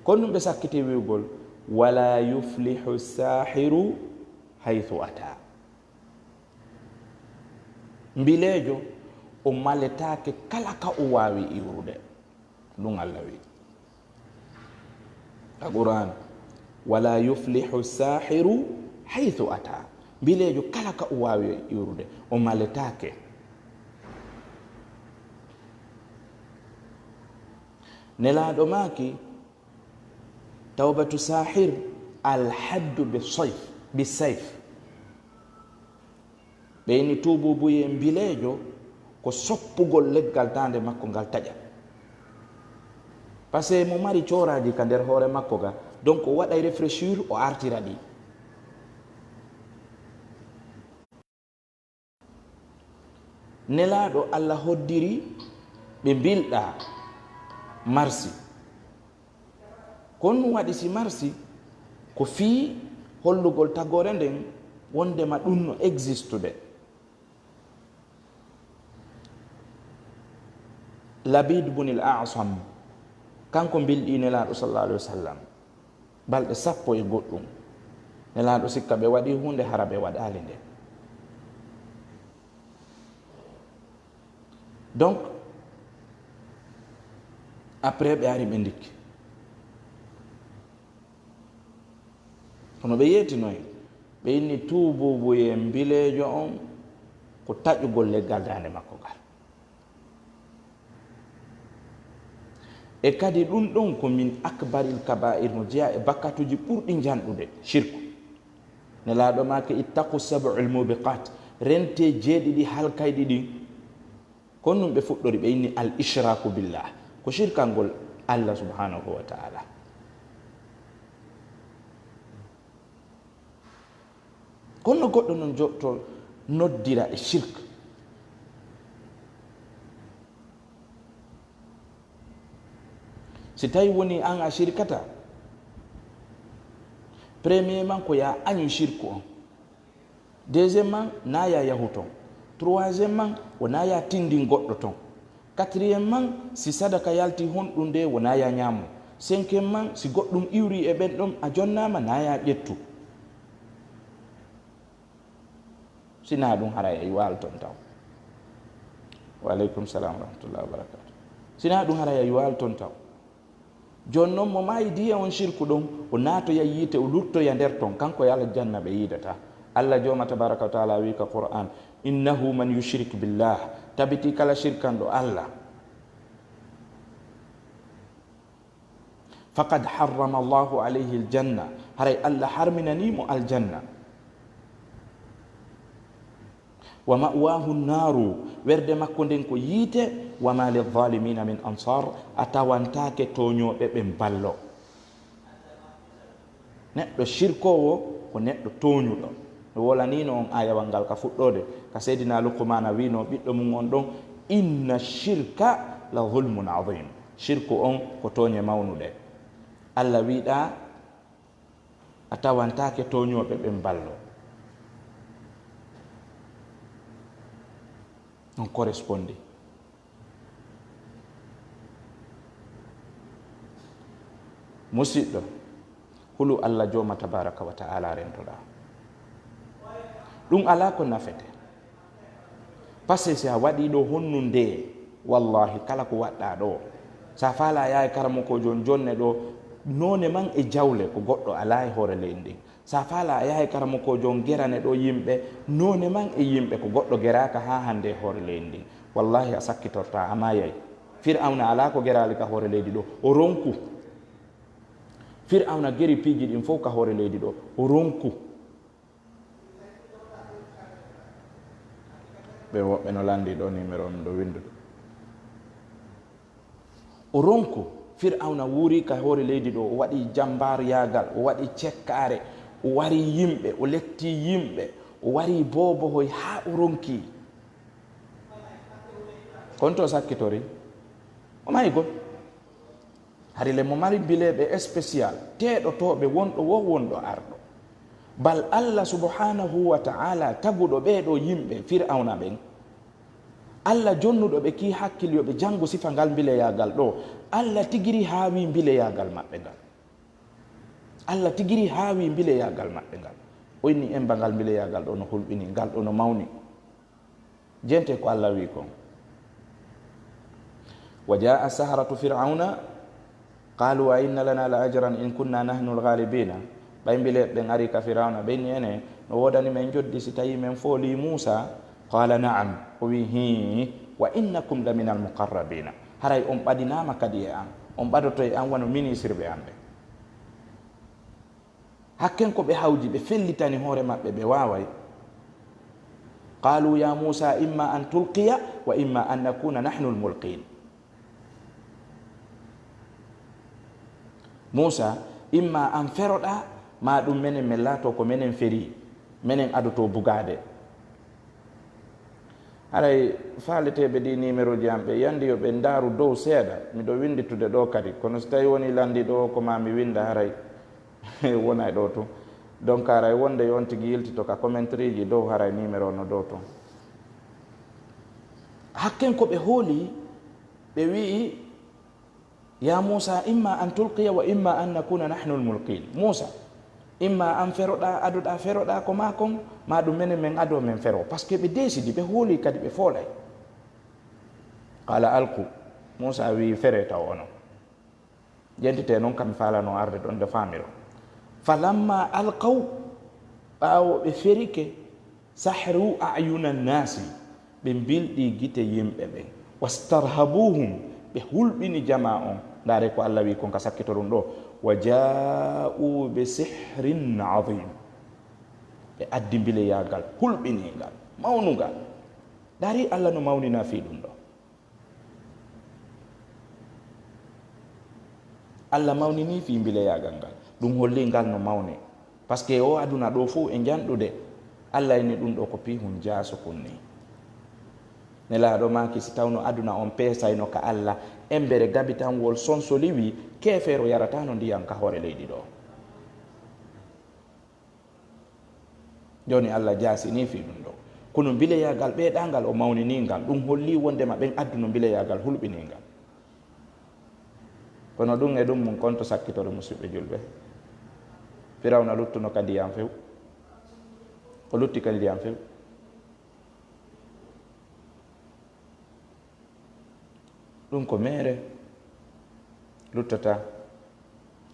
Kon ɗum ɓe sakkiti wi'ugol, "Wala yuflihu sahiru haythu ata." Mbileejo o maletaake kala ka o waawi iwrude. Ɗum Allah wi. Ka Qur'an, "Wala yuflihu sahiru haythu ata." Mbileejo kala ka o waawi iwrude, o maletaake. Nelaaɗo maaki, "Tawbatu sahir alhaddu bi sayf, bi sayf." Ɓe inni tuubuubuyee mbileejo ko soppugol leggal daande makko ngal taƴa. Parce que mo mari cooraaji ka nder hoore makko ga, donc o waɗay réfléchir, o artira ɗi. Nelaaɗo Allah hoddiri ɓe mbilɗa marsi. Ko honɗum waɗi si marsi? Ko fii hollugol tagoore nden, wondema ɗum no existude. Labid bunil A'sam, kanko mbilɗi Nelaaɗo sallallahu alaihi wasallam balɗe sappo e goɗɗum. Nelaaɗo sikka ɓe waɗi huunde, hara ɓe waɗaali nde. Donc, après ɓe ari ɓe ndikki. Kono ɓe yeetinoyi, ɓe inni tuubuubuyee mbileejo on ko taƴugol leggal daande makko ngal. E kadi ɗum ɗon ko min akbaril kaba'ir, no jeyaa e bakkatuuji ɓurɗi njanɗude, shirku. Nelaaɗo maaki, "Ittaqu sab'ul mubiqat." Rentee jeeɗiɗi halkayɗi ɗin. Ko honɗum ɓe fuɗɗori? Ɓe inni al ishraku billah. Ko shirkangol Allah subhanahu wa ta'ala. Kono goɗɗo non jotto noddira e shirk. Si tawi woni an a shirkata, premièrement ko ya añu shirku on. Deuxièmement, na ya yahu ton. Troisièmement, wona ya tindin goɗɗo ton. Quatrièmement, si sadaka yalti honɗum nde, wona ya ñaamo. Cinquièmement, si goɗɗum iwri e ɓen ɗon a jonnaama, na ya ƴettu. Sina ɗum haray a yiwaali ton taw. Wa aleykum salam wa rahmatullahi wa barakatuh. Sina ɗum haray a yiwaali ton taw. Jooni non mo maayi diya on shirku ɗon, o naatoya yiite, o luttoya nder ton, kanko e aljanna ɓe yiidata. Allah jooma tabaraka wa taala wi ka Qur'an, "Innahu man yushrik billah," tabiti kala shirkanɗo Allah, "faqad harrama Allahu alayhi aljanna," haray Allah harminani mo aljanna. "Wa ma'wahu nnaru," werde makko nden ko yiite. "Wa ma lizzalimina min ansar," a tawantaake tooñooɓe ɓen ballo. Neɗɗo shirkoowo ko neɗɗo tooñuɗo. Mi wolanino on ayawal ngal ka fuɗɗoode, ka Seydina Luqmaana wiino ɓiɗɗo mum on ɗon, "Inna shirka la zulmun azim." Shirku on ko tooñe mawnuɗe. Allah wiɗa a tawantaake tooñooɓe ɓen ballo. On correspondi. Musiɗɗo, hulu Allah jooma tabaraka wa ta'ala rentoɗa. Ɗum alaa ko nafete. Parce que si a waɗi ɗo honnu nde, wallahi kala ko waɗɗa ɗo, sa faala yaay karamokoojo on jonne ɗo, noone man e jawle ko goɗɗo alaa e hoore leydi ndin. Sa faala a yahay karamokoojo on gerane ɗo yimɓe, noone man e yimɓe ko goɗɗo geraaka haa hannde e hoore leydi ndin. Wallahi a sakkitortaa, a maayay. Fir'awna alaa ko geraali ka hoore leydi ɗo. O ronku. Fir'awna geri piiji ɗin fow ka hoore leydi ɗo. O ronku. Ɓe woɓɓe no lanndii ɗo numéro on ɗo winndude. O ronku, Fir'awna wuuri ka hoore leydi ɗo, o waɗi jambaariyaagal, o waɗi cekkaare, o wari yimɓe, o letti yimɓe, o wari boobohoy haa o ronki. Kono to sakkitori, o mayi gol. Hari le mo mari bileeɓe spécial, teeɗotooɓe wonɗo wo wonɗo arɗo. Bal Allah subhanahu wa ta'ala taguɗo ɓee ɗo yimɓe Fir'awna ɓen, Allah jonnuɗo ɓe kii hakkil yo ɓe janngu sifa ngal mbileyaagal ɗo. Allah tigiri haawi mbileyaagal maɓɓe ngal. Allah tigiri haawi mbileyaagal maɓɓe ngal. O inni emba ngal mbileyaagal ɗo no hulɓini, ngal ɗo no mawni. Jente ko Allah wi kon. Wa jaa saharatu Fir'auna qalu a inna lana la ajran in kunna nahnu al-ghalibina. Ɓay mbileeɓe ɓen ari ka Firawna, ɓe inni ene no woodani men joddi si tawi men fooli Muusa. Qala na'am, o wi hii, wa innakum la min al-muqarrabina. Haray on ɓadinaama kadi e an, on ɓadoto e an wano ministre ɓe an ɓe. Hakken ko ɓe hawji, ɓe fellitani hoore maɓɓe, ɓe waaway. Qalu ya Musa imma an tulqiya wa imma an nakuna nahnu al-mulqin. Muusa, imma an feroɗa, ma ɗum menen men laato ko menen feri, menen adoto bugaade. Haray faaleteeɓe ɗi numéro ji am ɓe yandi yo ɓe ndaaru dow seeɗa, miɗo winnditude ɗo kadi, kono si tawi woni lanndi ɗo ko ma mi winnda haray wonay ɗo tun. Donc haray wonde yo on tigi yiltito ka commentaire ji dow haray numéro no dow tun. Hakken ko ɓe hooli, ɓe wi'i, ya Musa, imma an tulqiya wa imma an nakuna nahnu al-mulqin. Musa, imma an feroɗa, adoɗa feroɗa ko ma kon, ma ɗum menen men ado men fero. Parce que ɓe décidi, ɓe hooli kadi ɓe foolay. Qala alqu. Musa wi fere taw ono. Jentite non kam falano arde ɗon de famiro. Falamma alqaw, ɓaawo ɓe ferike, sahru a'yuna nasi, ɓe mbilɗi gite yimɓe ɓen. Wastarhabuhum, ɓe hulɓini jama on. Ndaare ko Allah wi kon ka sakkitorun ɗo. Wa ja'u bi sihrin azim. Ɓe addi mbileyagal hulɓiningal, mawnugal. Ndaari Allah no mawnina fii ɗum ɗo. Allah mawnini fii mbileyagal ngal. Ɗum holli ngal no mawni. Parce que o aduna ɗo fof e njanɗude, Allah inni ɗum ɗo ko piihun jaasukun ni. Nelaaɗo maaki, si tawno aduna on peesayno ka Allah, embere gabitanwol sonsoliwi, keefeero yaratano ndiyan ka hoore leydi ɗo. Jooni Allah jaasini fii ɗum ɗo. Kono mbileyagal ɓeeɗangal o mawniningal, ɗum holli wondema ɓen adduno mbileyagal hulɓiningal. Kono ɗum e ɗum mum konto sakkitore, musidɓe julɓe. Firawna luttuno ka ndiyan few. O lutti ka ndiyan few. Ɗum ko meere luttata,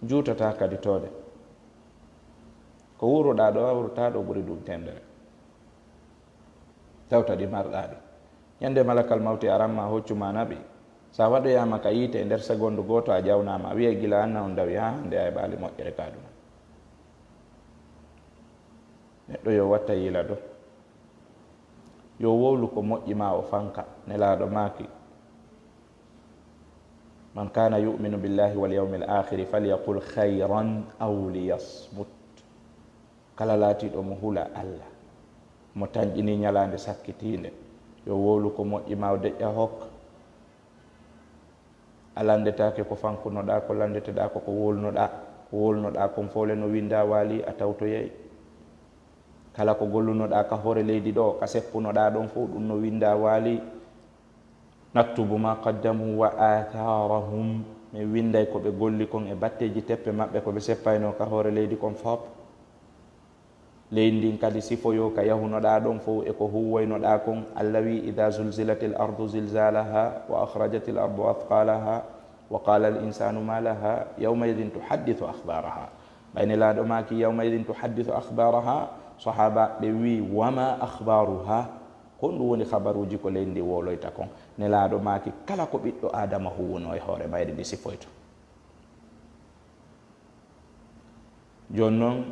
juutata kadi toode. Ko wuuruɗaa ɗo, hawrutaa ɗo ɓuri ɗum tenndere. Tawta ɗi marɗaa ɗi. Ñande malakal mawti aran ma hoccu ma naɓi. Sa waɗoyaama ka yiite e nder segondu gooto a ƴawnaama, a wiyay gila an na on dawi haa hannde a heɓaali moƴƴere ka aduna. Neɗɗo yo watta yila do. Yo wowlu ko moƴƴi ma o fanka. Nelaaɗo maaki, man kana yu'minu billahi wal yawmil akhiri falyaqul khayran aw liyasmut. Kala laatiiɗo mo hula Allah, mo tanƴini ñalaande sakkitiinde, yo wowlu ko moƴƴi ma o deƴƴa hok. A lanndetaake ko fankunoɗaa, ko lanndeteɗaa ko ko wowlunoɗaa. Ko wowlunoɗaa kon fof le no winndaa waali, a tawtoyay. Kala ko gollunoɗaa ka hoore leydi ɗo, ka seppunoɗaa ɗon fof, ɗum no winndaa waali. Naktubu ma qaddamu wa atharahum. Min winnday ko ɓe golli kon e batteeji teppe maɓɓe, ko ɓe seppayno ka hoore leydi kon fof. Leydi ndin kadi sifoyo ka yahunoɗaa ɗon fow e ko huuwoynoɗaa kon. Allah wi, ida zulzilatil ardu zilzalaha wa akhrajatil ardu athqalaha wa qala al insanu ma laha yawma idhin tuhaddithu akhbaraha. Ɓay Nelaaɗo maaki, "Yawma idin tuhaddithu akhbaraha." Sahaabaaɓe ɓe wi'i, "Wa ma akhbaruha?" Ko honɗum woni habaruuji ko leydi ndi wowloyta kon? Nelaaɗo maaki, "Kala ko ɓiɗɗo Aadama huwuno e hoore mayri, ndi sifoyto." Jooni non,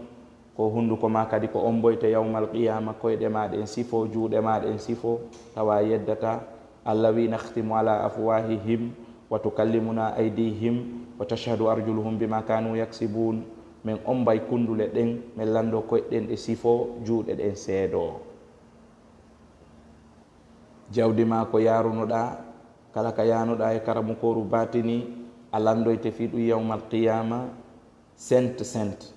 ko hunnduko maa kadi ko omboyte yawmal qiyaama, koyɗe maa ɗen sifo, juuɗe maa ɗen sifo, tawa yeddataa. Allah wi, "Nakhtimu ala afwahihim wa tukallimuna aydihim wa tashhadu arjuluhum bima kanu yaksibun." Men ombay kunndule ɗen, men lanndo koyɗe ɗen ɗe sifo, juuɗe ɗen seedo. Jawdi maa ko yaarunoɗaa, kala ka yaanuɗaa e karamokooru baatini, a lanndoyte fii ɗum yawmal qiyaama, sent, sent.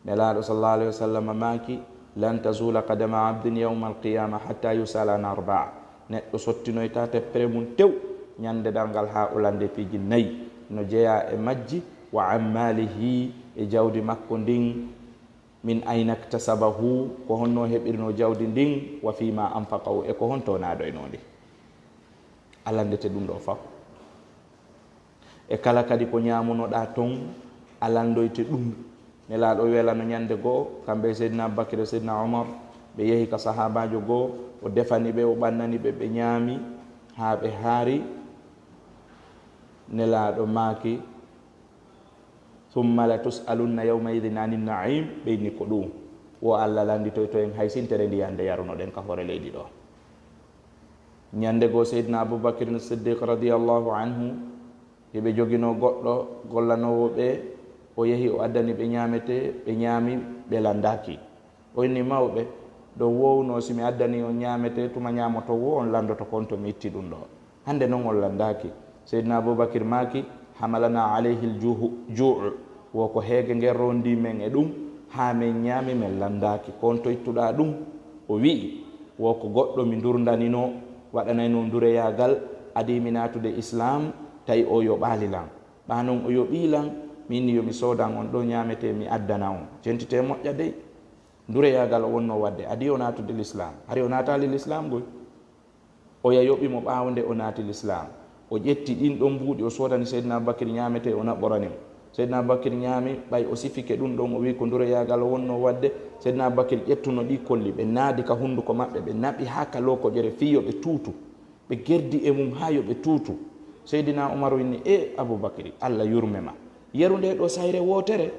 Nelaaɗo sallallahu alayhi wa sallam maaki, "Lan tazula qadama abdin yawmal qiyama hatta yusala an arba'a." Neɗɗo sottinoyta teppere mum tew, ñande darngal haa o lande piiji nayi. No jeyaa e majji, "Wa an malihi", e jawdi makko ndin, "min ayna iktasabahu", ko honno heɓirno jawdi ndin, "wa fima anfaqahu", e ko honto naadoyno ndi. A landete ɗum ɗo fow. E kala kadi ko ñaamunoɗaa ton, a lanndoyte ɗum. Nelaaɗo welano ñande goo, kamɓe e Seydina Abubakar e Seydina Omar, ɓe yehi ka sahaabaajo goo, o defani ɓe, o ɓannani ɓe, ɓe ñaami haa ɓe haari. Nelaaɗo maaki, "Thumma la tus'alunna yawma idhin anin na'im." Ɓe inni, "Ko ɗum wo Allah lannditoyto en hay sintere ndiyannde yarunoɗen ka hoore leydi ɗo." Ñande goo, Seydina Abubakar Siddiq radiyallahu anhu, hiɓe joginoo goɗɗo gollanoowo ɓe, o yehi, o addani ɓe ñaametee, ɓe ñaami, ɓe lanndaaki. O inni, "Mawɓe, ɗo wowno si mi addani on ñaametee, tuma ñaamoto wo on lanndoto kon to mi itti ɗum ɗo. Hannde non on lanndaaki." Seydina Abubakar maaki, "Hamalana alayhi l-juhu-, ju'u." Wo ko heege nge rondi men e ɗum, haa men ñaami, men lanndaaki. Ko on to ittuɗaa ɗum? O wi'i, "Wo ko goɗɗo mi ndurdaninoo, waɗanayno ndureyaagal, adii mi naatude Islaam, tawi o yoɓaali lan. Ɓaa non o yoɓii lan, min ni yo mi soodan on ɗo ñaametee, mi addana on. Jentitee moƴƴa dey. Ndureyaagal o wonnoo waɗde, adii o naatude Lislaam. Hari o naataali Lislaam goy." Oya yoɓi mo ɓaawo nde o naati Lislaam. O ƴetti ɗin ɗon mbuuɗi, o soodani Seydina Abubakar ñaametee, o naɓɓorani mo. Seydina Abubakar ñaami, ɓay o sifike ɗum ɗon, o wi'i ko ndureyaagal o wonnoo waɗde. Seydina Abubakar ƴettuno ɗi kolli, ɓe naadi ka hunnduko maɓɓe, ɓe naɓi haa ka lookoƴere fii yo ɓe tuutu. Ɓe gerdi e mum haa yo ɓe tuutu. Seydina Umaru inni, "E Abubakar, Allah yurme ma. Yeru nde ɗo sayre wootere."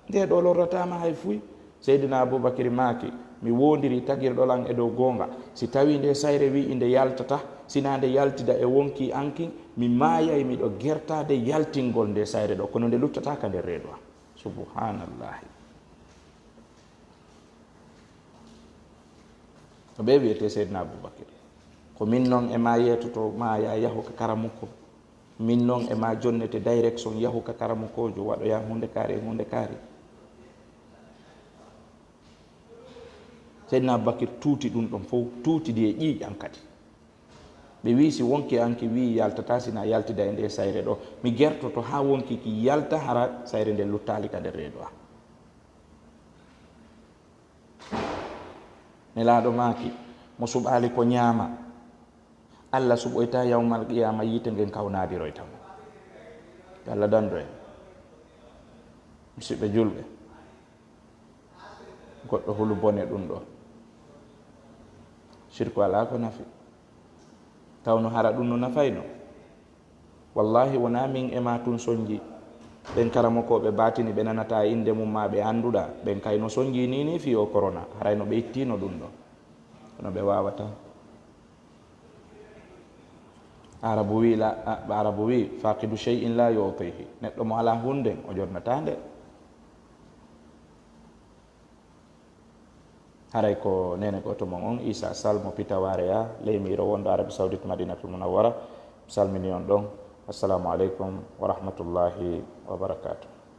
Nde ɗo lorrataama hay fuy. Seydina Abubakar maaki, "Mi woondiri tagirɗo lan e dow goonga. Si tawii nde sayre wi'i nde yaltata, si naa nde yaltida e wonkii an kin, mi maayay miɗo gertaade yaltingol nde sayre ɗo, kono nde luttataa ka nder reedu an." Subhaanallahi. Ko ɓe wiyetee Seydina Abubakar. Ko min non e maa yeetoto, maa yaa yahu ka karamoko. Min non e maa jonnete direction yahu ka karamokoojo, waɗoyaa huunde kaari e huunde kaari. Seydina Abubakar tuuti ɗum ɗon fow, tuutidi e ƴiiƴan kadi. Ɓe wi'i, "Si wonki an ki wi'i yaltata, si naa yaltida e nde sayre ɗo, mi gertoto haa wonki ki yalta, hara sayre nde luttaali ka nder reedu an." Nelaaɗo maaki, "Mo suɓaali ko ñaama, Allah suɓoyta yawmal qiyaama, yiite ngen kawnaadiroyta mo." Yo Allah dandu en. Musidɓe julɓe, goɗɗo hulu bone ɗum ɗo. Sirku alaa ko nafi. Tawno hara ɗum no nafayno. Wallahi, wonaa min e maa tun sonji. Ɓen karamokooɓe baatini ɓe nanataa innde mum maa ɓe annduɗaa, ɓen kay no sonji nii nii fii oo korona, haray no ɓe ittiino ɗum ɗo. Kono ɓe waawataa. Arabu wii la, a, Arabu wii, "Faaqidu shay'in laa yu'tiihi." Neɗɗo mo alaa huunde, o jonndataa nde. Haray ko neene gooto mon on, Isa Sall mo Pitawareya, leymiiro wonɗo Arabie Saoudite, Madinatul Munawwara. Mi salmini on ɗon. Assalamu aleykum wa rahmatullahi wa barakatuh.